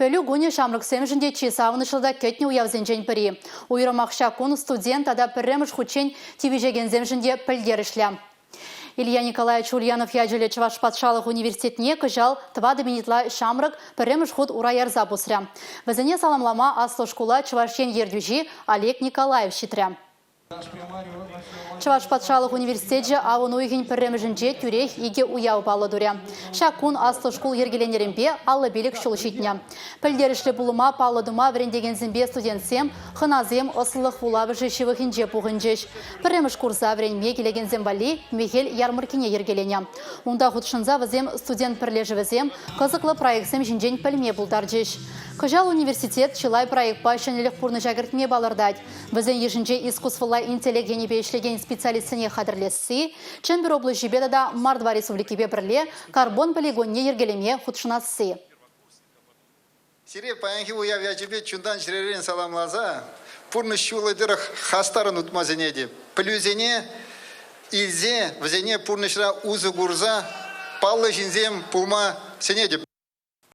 Пӗлӳ кунӗ ҫамрӑксемшӗн те чи савӑнӑҫлӑ та кӗтнӗ уявсенчен пӗри. Уйрӑмах ҫак кун студент тата пӗрремӗш хутчен тивӗҫекенсемшӗн те пӗлтерӗшлӗ. Илья Николаевич Ульянов ячӗллӗ Чӑваш патшалӑх университетне кӑҫал 4 000 ытла ҫамрӑк пӗрремӗш хут ура ярса пусрӗ. Вӗсене саламлама аслӑ шкула Чӑваш Ен ертӳҫи Олег Николаев ҫитрӗ. Чӑваш патшалӑх университечӗ авӑн уйӑхӗн пӗрремӗшӗнче тӳрех икӗ уяв паллӑ турӗ. Ҫак кун аслӑ шкул йӗркеленнӗренпе 55 ҫул ҫитнӗ. Пӗлтерӗшлӗ пулӑма паллӑ тума вӗрентекенсемпе студентсем, хӑнасем ӑслӑлӑх вулавӑшӗ ҫывӑхӗнче пухӑнчӗҫ. Пӗрремӗш курса вӗренме килекенсем валли мехел ярмӑрккине йӗркеленӗ. Унта хутшӑнса вӗсем студент пӗрлешӗвӗсем, кӑсӑклӑ проектсем ҫинчен пӗлме пултарчӗҫ. Кӑҫал университет чылай проектпа ҫӗнӗлӗх пурнӑҫа кӗртме палӑртать. Вӗсен йышӗнче искусствӑлла интеллект енӗпе ӗҫлекен специалистсене хатӗрлесси, Чӗмпӗр облаҫӗпе тата Мордва Республикипе пӗрле карбон полигонне йӗркелеме хутшӑнасси. Сире паянхи уяв ячӗпе чунтан-чӗререн саламласа пурнӑҫ ҫулӗ тӑрӑх хастаррӑн утма сӗнетӗп. Пӗлӳсене илсе вӗсене пурнӑҫра усӑ курса паллӑ ҫынсем пулма сӗнетӗп.